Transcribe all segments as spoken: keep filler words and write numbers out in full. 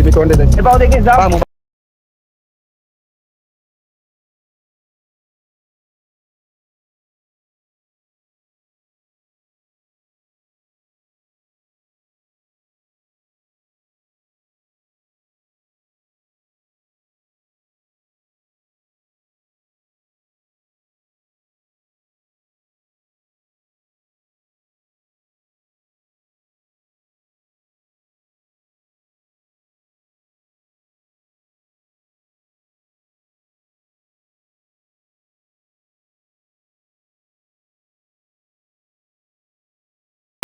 Mete w anndan. Epa w te gen zam?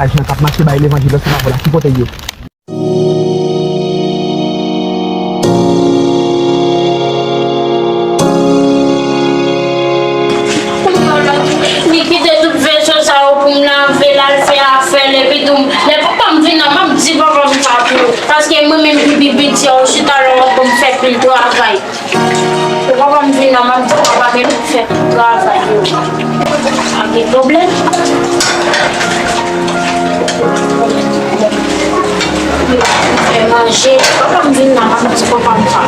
Ajan k ap mache bay levanjil ansanm avè w la, ki kote l ye? Li kite tout veso sa yo pou m lave l al fè afè l, epi tou, lè papa m vin la, m ap di papa m sa tou. Paske mwen menm ki pi piti a, ou chita la w ap ban m fè pil travay. Lè papa m vin la, m ap di papa m pou fè tout travay yo. Pa gen pwoblèm. Fè manje. Papa m vin la, m ap di papa m sa.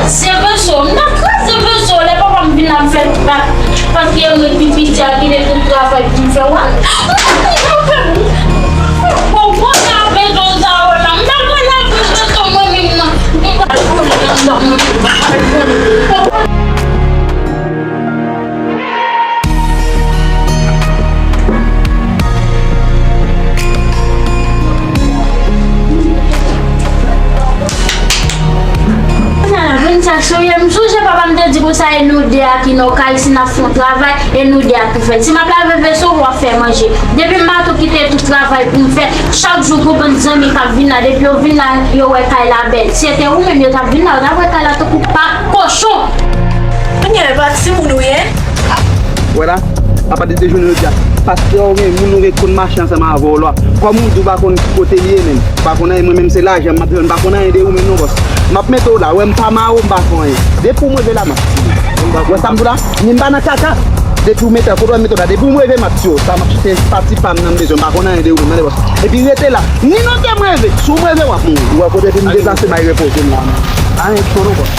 Se veso, m ta kraze veso, lè papa m vin la, m fè tout bagay. Paske mwen pi piti a, kite tout travay pou m fè, wè. Bon, bon, sa bezwen sa, wè, la. M ta pral lave veso mwen menm nan. Sa la, vin sa, serye, m sonje papa m te di konsa e nou de a ki nan kay, si n ap fè yon travay, e nou de a ki fè l. Si m ap lave veso, w ap fè manje. Depi m pa tou kite tout travay pou m fè, chak jou gon bann zanmi k ap vin la, depi yo vin la, yo wè kay la bèl. Si se te ou menm, yo t ap vin la, yo t ap wè kay la tankou pak kochon. Kounye a, e pa timoun ou ye? Wè la, apa de jodi a, pastè ou gen moun ou gen konn mache ansanm avè w la. Kòm ou di w pa konn ki kote l ye menm, ou pa konn anyen, mwen menm se lajan m ap jwenn, m pa konn anyen de ou menm non, bòs. M ap mete w la, wè m pa mare w, m pa fè anyen. Depi w move la, m ap tire w. Wè sa m di w la? Ni m pa nan kaka. Depi w mete, kote w mete w la, depi w move, m ap tire w. Sa m ap, se pati pa m nan m bezwen, m pa konn anyen de ou menm, tande bòs. Epi rete la. Ni nan ke m reve. Si w move, w ap mouri. Ou wè kote pou m deplase, bay repoze m la. Anyen cho non, bòs.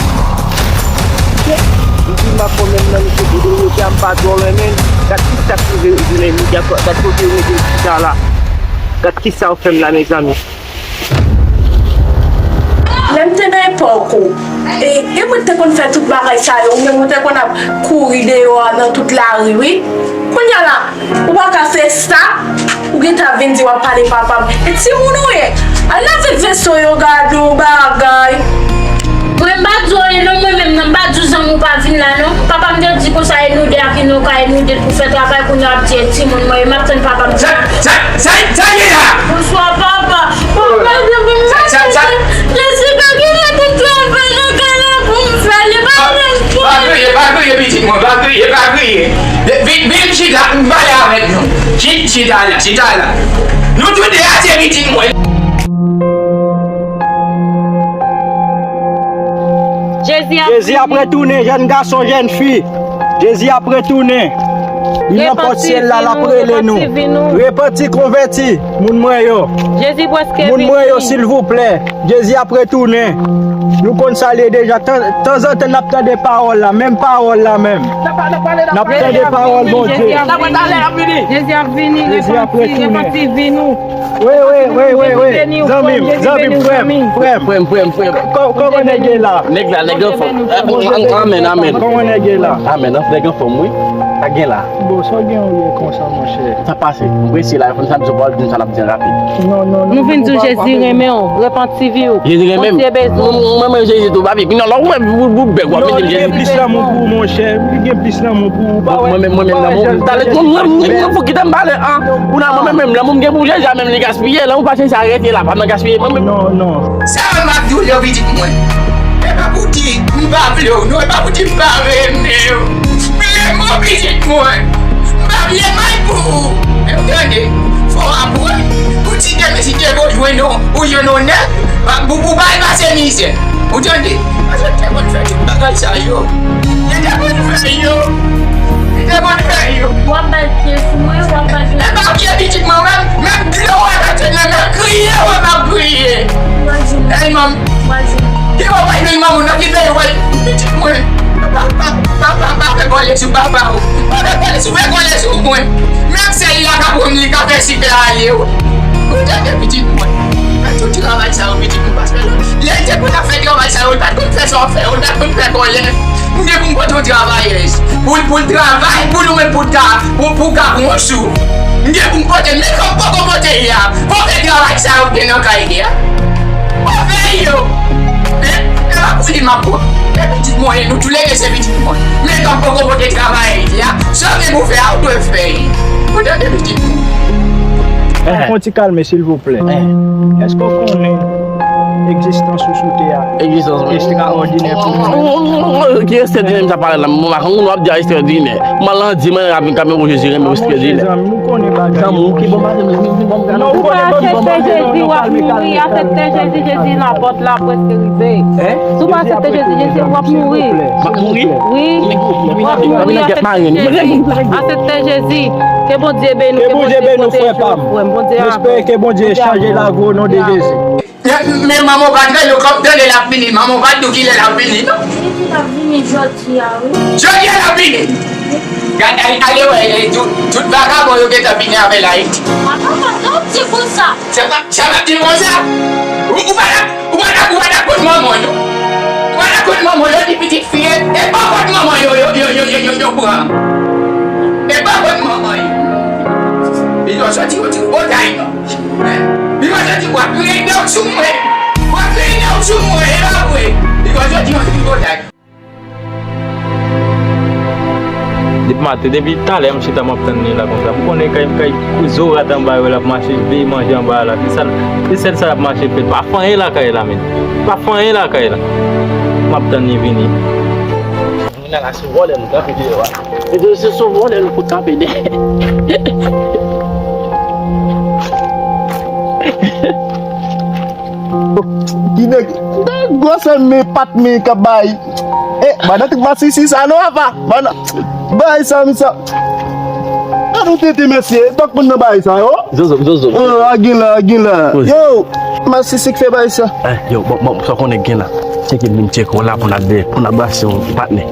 M di m ap fè menm nan misye, pou de yo fè m pa twò renmen. Gad ki sa k rive jounen jodi a, gad kote yo mete m chita la. Gad ki sa yo fè m la, mezanmi. Lè m te nan epòk ou, e, e mwen te konn fè tout bagay sa yo, ou menm ou te konn ap kouri deyò a nan tout lari, wi. Kounye a la, ou pa ka fè sa, ou gentan vin di w ap pale papa m. E timoun ou ye? Al lave veso yo, gade yon bagay. Mwen m pa di w anyen non, mwen menm nan, m pa di w zanmi w pa vin la non. Papa m te di konsa e nou de a ki nan kay, e nou de pou fè travay, kounye a w ap di e timoun mwen ye, m ap tann papa m. Sa, sa, sa, sa gen la? Bonswa, papa. Papa, depi m mache, Jessica kite tout travay nan kay la pou m fè, li pa gen pwoblèm. Pa kriye, pa kriye, pitit mwen, pa kriye, pa kriye. Vin, vin chita, m pale avèk nou. Chita la, chita la. Nou tou de a se pitit mwen. Jezi ap retounen, jèn gason, jèn fi. Jezi ap retounen. Li nan pòt syèl la, l ap rele nou. Repanti, konvèti, moun mwen yo. Moun mwen yo, silvouplè. Jezi ap retounen. Nou konn sa l ye deja. Tan, tanzantan, n ap tande pawòl la, menm pawòl la menm. N ap tande pawòl Bondye. Jezi ap vini, repanti, repanti, vin ou. Wi, wi, wi, wi, wi. Zanmi m, zanmi m, frè m, frè m, frè m, frè m, frè m. Kò-, kòman nèg ye la? Nèg la, nèg anfòm. Amèn, amèn. Kòman nèg ye la? Amèn, nèg anfòm, wi. Sa gen la? Bon, sa w gen w ye konsa, monchè? Sa pase? M prese la, fò n sa di w pawòl, di m sa n ap di rapid. Non, non, non. Nou vin di w Jezi renmen w, repanti vi w. Jezi renmen m. Bondye bezwen w. Mwen, mwen, mwen, Jezi tou, papi. Non, lè w wè, ou, ou, ou bèg, w ap mete m Jezi. Li gen plis lanmou pou ou, monchè. Li gen plis lanmou pou ou, pa wè. Mwen menm, mwen menm, lanmou m, talè, mwen, mwen, mwen, mwen, fò kite m pale, an. Ou nan mwen menm, lanmou m gen pou Jezi a, menm li gaspiye, lanmou pa chèche arete la, pa nan gaspiye, mwen menm. Non, non. Sa m ap di w yo, pitit mwen. E pa pou di m pa vle w, non, e pa pou di m pa renmen w. Renmen w, pitit mwen. M pa vle mal pou ou. Men ou tande, fò w aprann pou ti demen, si te vo jwenn ou, ou jwenn ou nèg, ou, ou pa al pase mizè. Ou tande? Paske te konn fè tout bagay sa yo. Yo te konn fè yo. Yo te Mwen fè yo. W ap bat pye sou mwen, w ap bat pye. E pa pye pitit mwen, menm, menm dlo w ap achte nan men, kriye w ap kriye. Ey, manm. Ki w ap bay men manman nan ki peye w pitit mwen. Pa, pa, pa, pa, pa fè kòlè sou papa w. Pa fè kòlè sou, fè kòlè sou mwen. Menm se li a ka pran m, li ka fè sik la ale w. Ou tande pitit mwen. Fè tout travay sa yo, pitit mwen, paske lè l te konn ap fè travay sa yo, li pa t konn fè sa w fè, li pa t konn fè kòlè. M gen pou m pote yon travayèz. Pou l, pou l travay, pou nou menm pou l ka, pou, pou l ka pran yon sou. M gen pou m pote, men kòm poko pote li a. Fò fè travay sa yo gen nan kay li a. Fò fè yo. Hein? E pa pou li m ap pran. E pitit mwen, nou toulède se pitit mwen. Men kòm poko pote travay li a. Sa w gen pou fè a, ou dwe fè. Ou tande pitit mwen. Fè yon ti kalme, silvouplè. Èske w konnen egzistans ou sou tè a? Egzistans mwen. Ekstraòdinè pou mwen. Ki ekstraòdinè m ta pale la? Mwen pa konn w ap di a ekstraòdinè. Mwen lan di mwen ap vin kamyon pou Jezi renmen ou ekstraòdinè. Zanmi, nou konnen bagay yo. Zanmi, ou ki bon bagay, men ki bon bagay. Non, ou konnen bagay yo. Aksepte Jezi, w ap mouri. Aksepte Jezi, Jezi nan pòt la, prèske rive. Si w pa aksepte Jezi, Jezi, w ap mouri. M ap mouri? Wi. W ap mouri, aksepte Jezi. Aksepte Jezi. Ke Bondye beni w, ke Bondye pwoteje w, frè m. Bondye avè w. Respè, ke Bondye chanje lavi w, non de Jezi. Men, men manman w pa t rele w kòm tande l ap vini. Manman w pa t di w kilè l ap vini, non. Li di l ap vini jodi a, wi. Jodi a l ap vini? Gad, ale, ale wè, e, tout, tout vagabon yo gentan vini avè l Ayiti. Papa, pa t di konsa. Sa pa, sa pa t di konsa. Ou, ou pa t ap, ou pa t ap, ou pa t ap konn manman w, non. Ou pa t ap konn manman w, yo di pitit fi, e, e pa konn manman yo, yo, yo pran. E pa konn manman yo. Li di w soti, yo di w botay, non. Bigòt yo di w ap rele w sou mwen. W ap rele w sou mwen, e pa vre. Bigòt yo di yon tripotay. Depi maten, depi talè, m chita, m ap tann li la konsa. M konnen kay, kay zorat anba yo, l ap mache, veye manje anba a la. Se sèl, se sèl sa l ap mache fè. Pa fè anyen lakay la, men. Pa fè anyen lakay la. M ap tann li vini. Vin la, se vòlè nou kanpe deyò a. Se, se, se vòlè nou fout kanpe dèyè. Ki nèg, nèg gwosè men pat men k ap bay. E, bannan tout masisi sa non, apa. Bannan, bay sa, mi sa. An nou tete, mesye. Donk moun nan bay sa, yo. Zozo, zozo. Oh, a gen la, a gen la. Yo, masisi k fè bay sa. Eh, yo, bon, bon, sa konnen gen la. Tcheke vin tcheke w la pou n ap de, pou n ap brase yon patnè.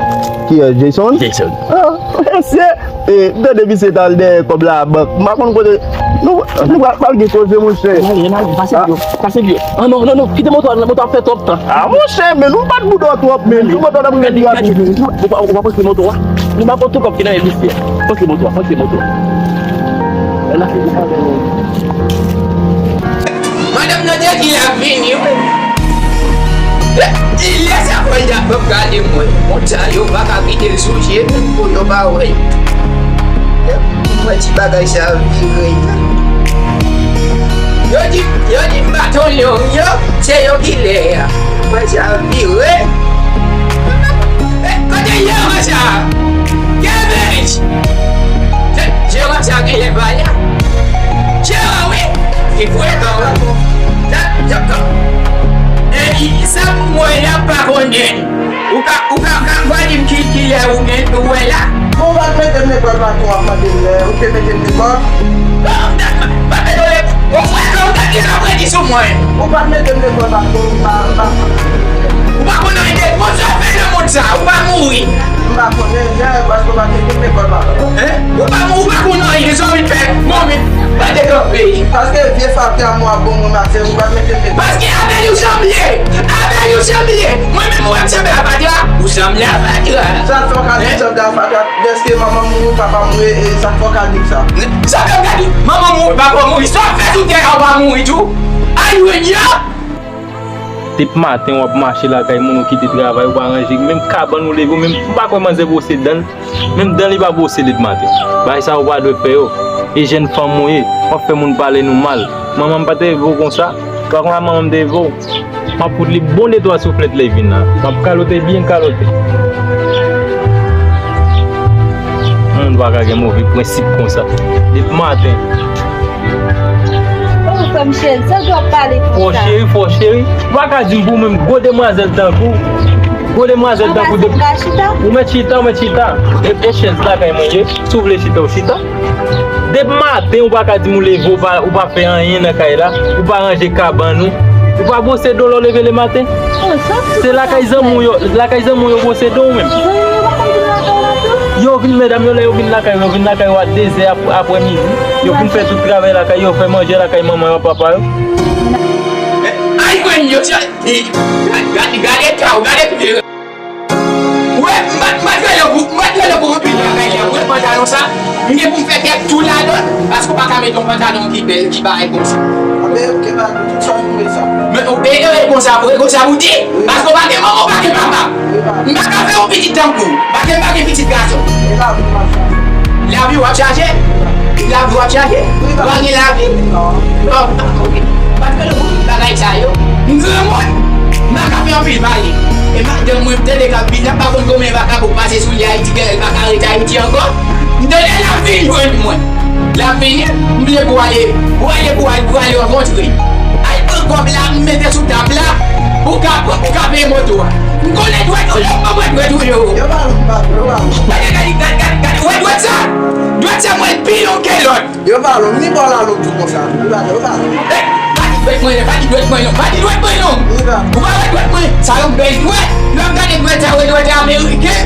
Kiyès, Jason? Jason. Ah, mesye. E, m tande misye t al dèyè kòb la bank. M pa konn kote. Nou, nou pral, pral gen koze, monchè. N ale, n ale, pase byen, pase byen. Ah, non, non, non, kite moto a, moto a fè twòp tan. Ah, monchè, men nou pa t boudò twòp, men nou moto a t ap redi rapid. Ou pa, ou pa pran moto a? Nou pa konn tout kòb ki nan men misye. Pran moto a, pran moto a. Madanm nan te di l ap vini, wi. Lè sa fò l t ap gade mwen. Moun sa yo pa ka kite l sou je pou yo pa wè. Mwen ti bagay sa vire. Yo di, yo di m baton yo, yo, se yo ki lè a. Mwen sa vire. Kote jeran sa? Kevin! Jeran sa genlè pa la. Jeran, wi! Li frekan, wi. Sa, sa, sa, e, sa m wè la, m pa konnen. Ou ka, ou ka, ka, ka di m ki, ki lè ou gen, ou wè la? Bon, w pa t mete m lekòl, patwon ap mande m lè ou te mete m lekòl. Bon, pa mete w lekòl. Ou wè ke ou ta gen sa w te di sou mwen. Ou pa t mete m lekòl, patwon, m pa, m pa. Ou pa konn anyen de bon sa w fè nan mond sa, ou pa mouri. M pa konnen, yè, paske w pa t mete m lekòl, patwon. Hein? Ou pa, ou pa konn anyen, sa w vin fè. Bon, men, pa te kanpe. Paske vye fakè a mwen ap bon, mwen, mache, ou pa t mete m lekòl. Paske avè li w sanble. Avè li w sanble. Mwen menm ou wè m sanble a fatra. Ou sanble a fatra. Sa fè w ka di m sanble a fatra. Dèske manman m mouri, papa m mouri, e sa fè w ka di m sa. Sa fè w ka di, manman m mouri, papa m mouri. Sa w fè sou tè a, w pa mouri tou. Ay, wi, ya! Depi maten, w ap mache lakay moun, ou kite travay, ou pa ranje. Menm kabann ou leve, ou menm, ou pa kwè manzè bwose dan l. Menm dan li pa bwose depi maten. Bagay sa yo pa dwe fè yo. E jèn fanm ou ye, w ap fè moun pale nou mal. Manman m pa te leve w konsa. Ou pa konn sa manman m te leve w. M ap fout li bon de twa souflèt lè l vin la. M ap kalote byen kalote. Moun pa ka gen move prensip konsa. Depi maten. Oh, frè m cheri, sa w ap pale konsa? Fò cheri, fò cheri. Ou pa ka di m pou menm gwo demwazèl tankou w. Gwo demwazèl tankou de. Ou mèt chita, ou mèt chita. E, e chèz lakay mwen ye. Si w vle chita, w chita. Depi maten, ou pa ka di m ou leve, ou pa, ou pa fè anyen nan kay la, ou pa ranje kabann ou, ou pa bwose do lè w leve le maten. Se lakay zanmi w yo, lakay zanmi w yo bwose do w menm. Yo vin, medam yo, lè yo vin lakay yo, yo vin lakay yo a de zè ap-, aprèmidi. Yo fin fè tout travay lakay yo, fè manje lakay manman yo ak papa yo. Ay, grenn yo, gade, gade, gade, gade. Wè, m pa, m pa t rele w pou, m pa t rele w pou anpil bagay la. Wè, pantalon sa, m gen pou m fè kèk tou ladan l, paske w pa ka mete yon pantalon ki bèl, ki parèt konsa. Anben, ok, pa tout sa, m wè sa. Men, e, e, e, konsa, e, konsa ou di, paske w pa gen manman, w pa gen papa. M pa ka fè yon pitit tankou w, paske m pa gen pitit gason. Lavi w ap chaje? Lavi w ap chaje? Ou pa gen lavi? Bon, ok. Paske lè w konn bagay sa yo, m granmoun, m pa ka fè anpil pale. E madanm mwen, m tande k ap vin, m pa konn konbyen vakabon k pase sou li Ayiti, genlè l pa ka ret Ayiti ankò. M tande l ap vin jwenn mwen. L ap vini, m vle pou ale, pou ale, pou ale, pou ale rankontre. Al pran kòb la, m mete sou tab la, pou ka, pou ka peye moto a. M konnen dwèt ou yo, m pran dwèt ou yo. Yo pa, yo pa. Gade, gade, gade, gade, gade, wè dwèt sa? Dwèt sa mwen pi long ke lòt. Yo pa long, ni bò la long tou konsa. Yo pa, yo pa long. Eh, pa di dwèt mwen, pa di dwèt mwen non, pa di dwèt mwen non. Yo pa. Ou pa wè dwèt mwen, sa yon bèl dwèt. Lè w ap gade dwèt sa, wè dwèt ameriken,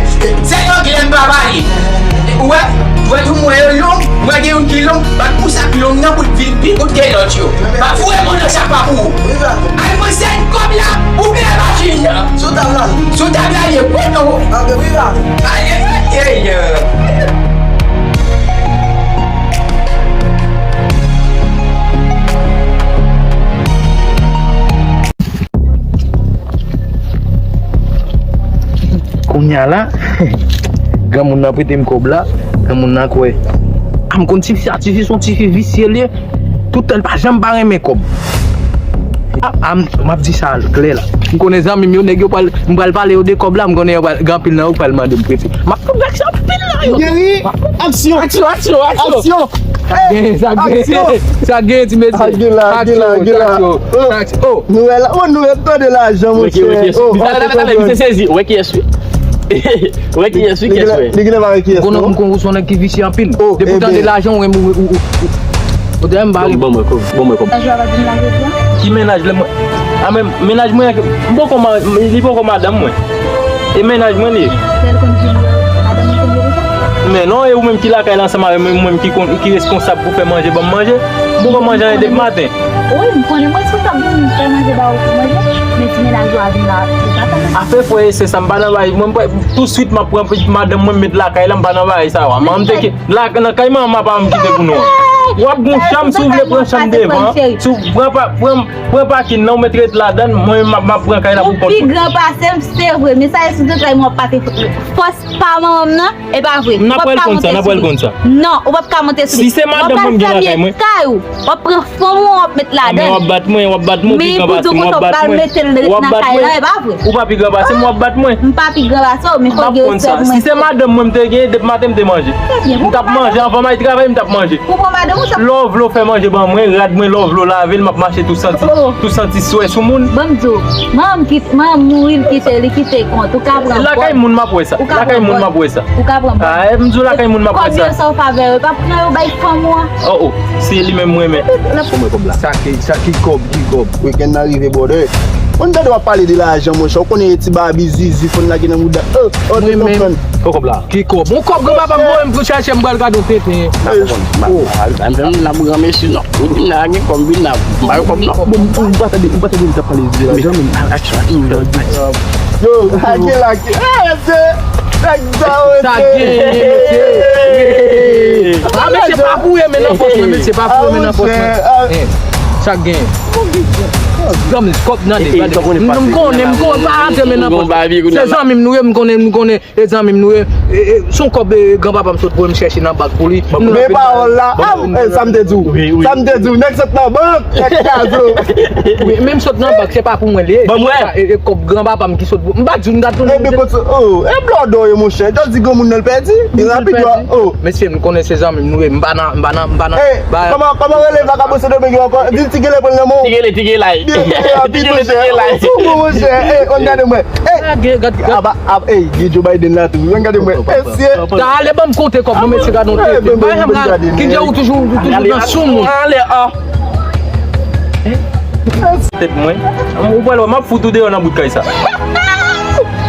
se anglè m pa pale. Ou wè, dwèt ou m wè yo long, m wè gen youn ki long, bat pou sa k long nan pou l vin pi kout ke lòt yo. Pa foure men w nan sak pa pou ou. Al pran sèl kòb la, ouvè machin nan. Sou tab la. Sou tab la ye, pran non. Aye, aye, aye. Kounye a la, granmoun nan prete m kòb la, granmoun nan kwè. A m konn tifi sa, tifi se yon tifi visye l ye. Tout tan, l pa janm pa renmen kòb. A, a, m, m ap di sa klè la. M konnen zanmi m yo, nèg yo pral, m pral pale yo de kòb la, m konnen yo pral, gen anpil nan yo k pral mande m prete. M ap fout vèkse anpil nan yo. Jerry, aksyon. Aksyon, aksyon, aksyon. Aksyon. Sa gen, sa gen, sa gen, ti mesye. Sa gen la, gen la, gen la. Aksyon, aksyon. Oh. Nou wè la, oh, nou wè tande lajan, monchè. Wè ki, wè ki, oh, talè, talè, talè, misye sezi. Wè kiyès, wi. Wè kiyès, wi, kiyès, wi. Li genlè pa wè kiyès, non? M konnen ou se yon nèg ki visye anpil. Oh, depi w tande lajan, ou renmen, ou, ou, ou, ou, ou te renmen bare. Bon, bon, mwen, bon, mwen, bon. Sa jwa pa di m la jodi a? Ki mennaj lè mwen? A, men, mennaj mwen, m poko ma-, li poko madanm mwen. E mennaj mwen li ye. Lè l konn di madanm mwen konn vre sa? Men non, e ou menm ki lakay la ansanm avè m, e ou menm ki konn, ki reskonsab pou fè manje, ban m manje. M poko manje anyen depi maten. Wi, m konnen m reskonsab pou m fè manje ba ou pou manje, men ti mennaj ou a vin la, se pa sa. Afè frè e sè sa, m pa nan bagay, mwen, m pa, tousuit m ap pran madanm mwen, m met lakay la, m pa nan bagay sa yo. Manman m te ki, la, nan kay manman papa m kite pou nou an. W ap gon chanm, si w vle pran chanm devan, si w pran pa, pran, pran pakin nan, ou mèt ret ladan l, mwen, m ap, m ap pran kay la pou kont mwen. Ou pi gran pase m, se vre, men sa e sou tout kay mwen w ap pase fòs pa manman m nan. E pa vre. N ap pral konn sa, n ap pral konn sa. Non, ou p ap ka monte sou li. Si se madanm mwen m gen lakay mwen. Kay ou. W ap pran fanm ou, w ap met ladan. Men w ap bat mwen, w ap bat mwen, ou pi gran pase m, w ap bat mwen. W ap bat mwen. Ou pa pi gran pase m, w ap bat mwen. M pa pi gran pase w, men fò w gen respè pou mwen. Si se madanm mwen m te genyen, depi maten m te manje. M t ap manje, anvan m al travay, m t ap manje. Ou pran madanm ou sa? Lè w vle w fè manje ban mwen, rad mwen, lè w vle w lave l, m ap mache tou santi, tou santi swè sou moun. Ban m di w, manman m kit, manman m mouri, l kite, li kite kont. Ou ka pran kòb. Lakay moun m ap wè sa. Lakay moun m ap wè sa. Ou ka pran kòb. Ah, m di w lakay moun m ap wè sa. Kòb yo sa w pa vle yo, pa pran yo bay fanm ou an. Oh, oh, se li menm mwen renmen. Ban mwen kòb la. Sa ki, sa ki kòb, ki kòb? Weekend nan rive, brother. Mwen tande w ap pale de lajan, monchè. Ou konnen e ti babi zizi, fòn lage nan mouda. Oh, oh, te konprann. Kòb la. Ki kòb? Yon kòb granpapa m voye m pou chèche, m pral gade yon tenten. M pa konprann. M pa konprann. M pa konprann. M pa konprann. Ou vin la gen kòb, vin la. M pa gen kòb, non. Bon, ou pa tande, ou pa tande m t ap pale de lajan, men. Aksyon, aksyon, aksyon. Yo, lage, lage. Eh, mesye. Nèg sa, mesye. Sa genyen, mesye. Ah, mesye, pa foure men nan pòch mwen, mesye, pa foure men nan pòch mwen. Eh, sa genyen. Zanmi, kòb nan de, gade. M konnen, m konnen, pa antre men nan pòch mwen. Se zanmi m nou ye, m konnen, m konnen. E zanmi m nou ye, e, e, se yon kòb, e, granpapa m sot voye m chèche nan bank pou li. Men pawòl la, ah, eh, sa m te di w. Sa m te di w, nèg sot nan bank, nèg kazo. Wi, men m sot nan bank, se pa pou mwen li ye. Ban mwen. E, e, kòb granpapa m ki sot voye. M pa di w m t ap tounen. Ebyen, kot, oh, e blòdò ye, monchè. Jodi granmoun nan l pèdi, li rapid, oh. Mesye, m konnen se zanmi m nou ye, m pa nan, m pa nan, m pa nan. Eh, kòman, kòman rele vakabon Sendomeng yo ankò? Di l Ti Gele pran l nan men w. Ti Gele, Ti Gele. Rapid, monchè. Ou bon, monchè. Ey, konn gade mwen. Ey, aba, aba, ey, gen Joe Biden la tou. Konn gade mwen. Mesye. Ta ale ban m konte kòb, non, mesye, gade yon tenten. Ba janm gade. Ki di ou toujou, ou toujou nan sou moun. Ale, a. Tèt mwen. Ou pral wè, m ap fout ou deyò nan bout kay sa.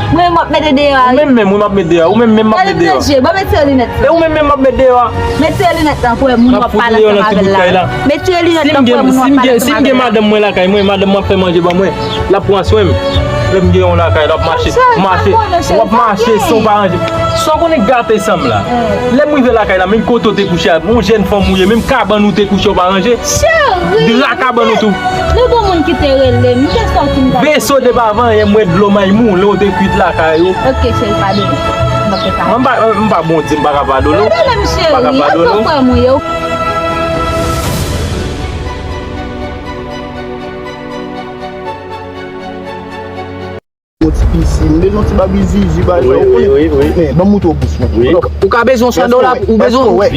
Mwen, m ap mete deyò a, wi. Ou menm menm, wi, m ap met deyò a. Ou menm menm, m ap met deyò a. Gade m nan je, ban mete linèt. E ou menm menm m ap met deyò a. Mete linèt lan pou wè moun w ap pale ansanm avè l la. Mete linèt lan pou wè moun w ap pale ansanm avè l la. Si m gen, si m gen madanm mwen lakay mwen, madanm mwen ap fè manje ban mwen, l ap pran swen m. Lè m gen yon lakay, l ap mache, mache, w ap mache san w pa ranje. Sa w konnen gate san m la. Lè m rive lakay la, menm kote w te kouche a, yon jèn fanm ou ye, menm kabann ou te kouche, w pa ranje. Dra kabann ou tou. Nou gon moun ki te rele m, m te sòti m t al. Veso de pa vanyen, m wè dlo may mou, lè w te kwit lakay ou. Ok, cheri, padone. M ap fè sa. Mwen m pa, m pa Bondye, m pa ka padone w. Padone m, cheri. M pa ka padone w. Antanke frè m ou ye. Yon ti pisin, m bezwen yon ti babi zizi, bagay sa, ou konnen. Wi, wi, wi. Men, ban m moutre w bous mwen. Wi. Ou ka bezwen san dola, ou bezwen. Èske w wè?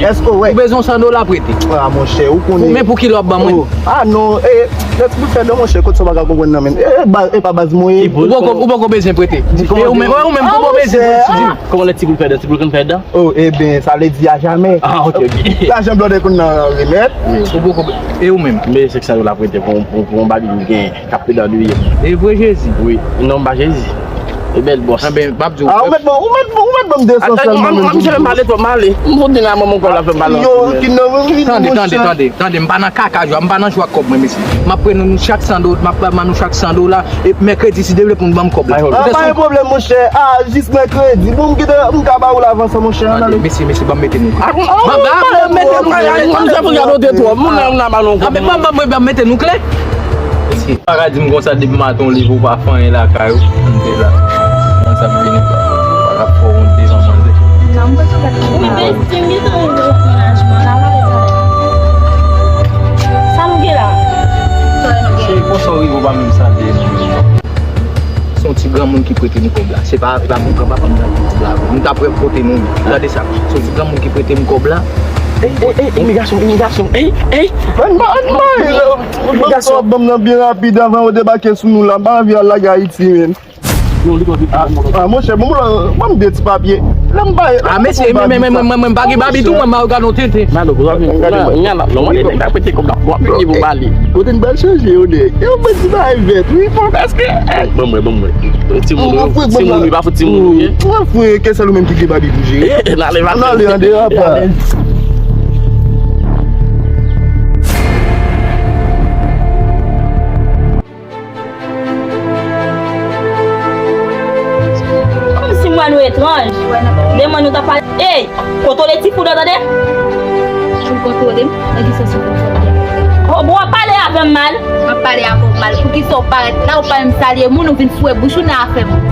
Èske w wè? Ou bezwen san dola prete. A, monchè, ou konnen. Men pou ki lè w ap ban mwen? A non, e, lè ti bout fè dò, monchè, kot sa w pa ka konprann nan men. E, e pa baz mwen ye. Ou poko, ou poko bezwen prete. E ou menm, e ou menm, ou poko bezwen prete. Kòman lè ti bout fè dò, ti bout konn fè dò? O, ebyen, sa vle di a jamè. A, ok, ok. Lajan blòdè konn nan remèt. Ou poko, e ou menm? Men senk san dola prete pou, pou, pou yon babi m gen k ap pede annuiye m. E vre Jezi? Wi. Non, m pa Jezi. E bèl bòs. Anben, m ap di w. A, ou mèt ban, ou mèt, ou mèt ban m de san sèlman menm. Ap fè m pale twòp, m ale. M fout vin a manman kòb la fè m pale. Yo, ki nan vin. Tande, tande, tande, tande, m pa nan kaka jwa, m pa nan jwa kòb mwen, mesye. M ap pran nou chak san dola, m ap ban nou chak san dola. E mèkredi, si Dye vle, pou n ban m kòb la. A, pa gen pwoblèm, monchè. A, jis mèkredi. Bon, m kite, m ka ba ou l avan sa, monchè. Ann ale. Mesye, mesye, ban m mete nou klè. Ban m mete nou klè. Ban m mete nou klè. Mesye. Pa ka di m konsa, depi maten w leve, ou pa fè anyen lakay ou. M te la. Konn sa m vini. Pa ka fè w wont devan manzè. Ou vin si m gentan rive nan mennaj mwen la, sa m gen la? Cheri, konsa w rive, ou pa menm salye m. Se yon ti granmoun ki prete nou kòb la. Se pa, se pa pou granpapa m nan ki kòb la. Nou ta prèv kote nou ye. Gade sa. Se yon ti granmoun ki prete m kòb la. Ey, ey, ey, imigrasyon, imigrasyon. Ey, ey. Ban m, ban m, ban m, imigrasyon. Ban m nan byen rapid avan yo debake sou nou la. M pa anvi al lage Ayiti, men. A, a, monchè, bon, bon, bon, m de ti papye. Lè m pa, a, mesye, mwen, mwen, mwen, mwen, mwen pa gen babi tou, mwen, m al gade yon tenten. Malo, pou w ap vin, gade mwen. Nèg la prete kòb la, w ap vini pou pale. Kote n pral chanje yo, nèg. Yo mwen di bagay vèt, wi, fò. Èske, ey. Ban mwen, ban mwen. Timoun, timoun, wi, pa fout timoun, wi. Mwen fwe, ke sèl ou menm ki gen babi pou jere. N ale, n ale, andeyò, pa. Kòmsi m wè nou etranj. Demen nou ta pale. Ey, kontwole ti foud ou tande. Ou kontwole m? Nan ki sans ou kontwole m? O, bon, w ap pale avè m mal. M ap pale avè w mal. Poukisa w parèt la, ou pa menm salye moun, ou vin foure bouch ou nan afè moun?